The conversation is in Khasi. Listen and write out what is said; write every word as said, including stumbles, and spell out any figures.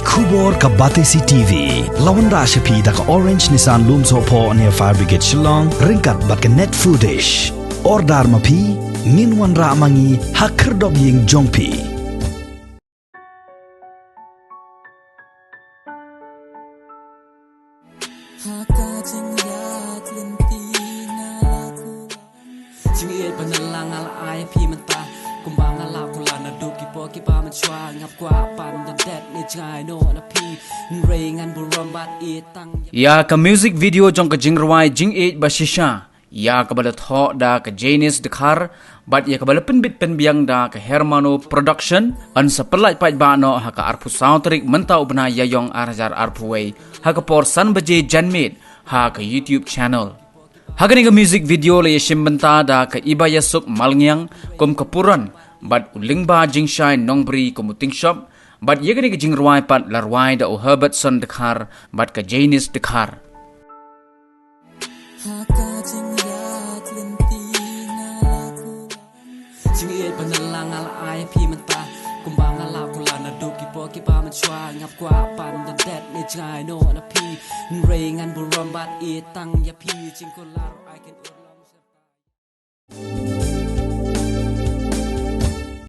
Khubor ka Batesi T V la wanrah sha phi da ka Orange Nissan Lumsohphoh near Fire Brigade Shillong ryngkat bad ka Net Foodish. Order ma phi, ngin wanrah ma ngi ha khyrdop ïing jong phi. Jingïeit ba nyngkong nga la ai phi mynta, kumba nga la kular naduh ki por kiba mynshuwa, ngam kwah ban dep ne jngai noh na phi. Hynrei ngan burom bad ïeit tang ïa. Ïa ka music video jong ka jingrwai Jingïeit ba shisha, ïa kaba la thoh da ka Janice Dkhar bad ïa kaba la pynbit pynbiang da ka Hermano Production, yn sa pyllait paidbah noh ha ka arphew saw tarik mynta u bnai Ïaiong ar hajar arphew wei ha ka por san baje janmiet ha ka YouTube channel. Ha kane ka music video la ïashim bynta da ka Ibaïasuk Malngiang kum ka Puran bad u Lyngba Jingshai Nongbri kum u Tingshop, bad ïa kane ka jingrwai pat la rwai da u Herbertson Dkhar bad ka Janice Dkhar. Jingïeit ba nyngkong nga la ai phi mynta, kumba nga la kular naduh ki por kiba mynshuwa, ngam kwah ban dep ne jngai noh na phi. Hynrei ngan burom bad ïeit tang ïa phi, jingkular I can